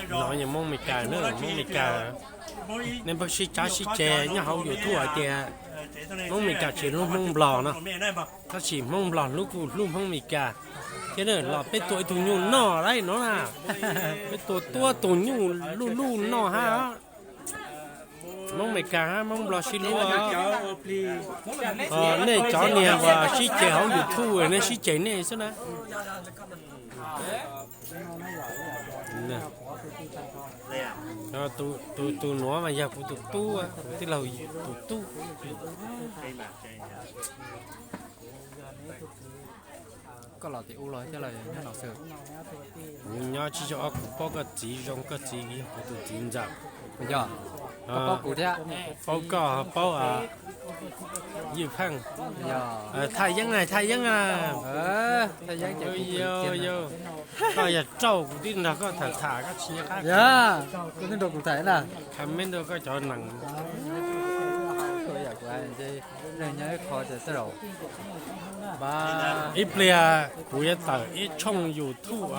No yog Hmoob Amelikas na, Hmoob Amelikas. Nej pheej sib cav sib ceg nyob hauv YouTube hais tias Hmoob Amelikas tsis hlub Hmoob Nplog no, tab sis Hmoob Nplog hlub kuj hlub Hmoob Amelikas thiab na. Los peb tua ib tug nyuj noj lauj no na, peb tua tua tus nyuj luj luj noj hab. Hmoob Amelikas hab Hmoob Nplog sib hlub. Nej cov niag uas sib ceg hauv YouTube nej sib ceg nej xwb na. Tus nuav mas yog kuv tus tub, kuv tij laug tus tub. Koj los tim ub los thiab los nyob no xwb? Kuv nyob tsis zoo, kuv paub koj txiv zoo, koj txiv yog kuv tus txiv ntxawm. Yog, koj paub kuv thiab. Paub koj, paub Ywj Pheej. Thaj Yeeb na, Thaj Yeeb na. Koj yog rauj, kuv twb nrog koj tham tham, koj tsis nco qab. Koj twb nrog kuv tham na. Comment rau koj cov neeg. Ib pliag kuv yuav tawm ib tshooj YouTube,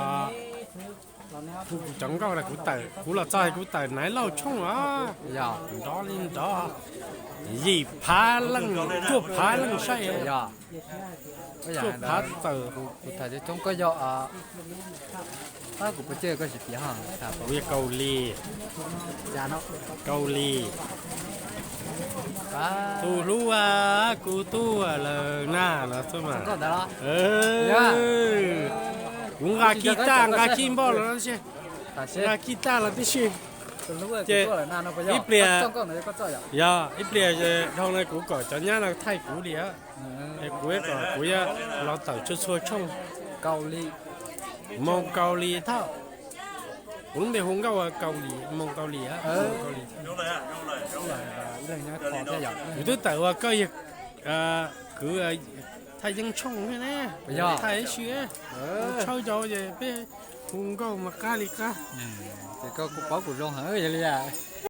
kuv cov nkauj na, kuv tawm, kuv los txog kuv tawm Naiv Lauj tshooj os. Nrov li nrov, yim phav leej, cuaj phav leej saib. Cuaj phav tawm. Kuv tham tshooj koj yog, kuv puas coj koj tsis piav. Kuv yog Kaus Lis. Kaus Lis. Tus hlub kuv tub lawm na no xwb mas. Kuv nqa kis taj nqa kis npoj los tib si, nqa kis taj los tib si. Ces ib pliag, yog ib pliag dhau no kuv kom cov nyab no thaij kuv li, kuv kom kuv yuav los tawm txhua txhua tshooj. Moo Kaus Lis thaj. Kuv lub npe hu nkauj Kaus Lis, Moo Kaus Lis. Kuv twb tawm ua koj yog kwv Thaj Yeeb tshooj ne, thaij ib si, tshawb cov es peb hu nkauj mas qab li qab. Ces koj kuj paub kuv zoo heev yog li a.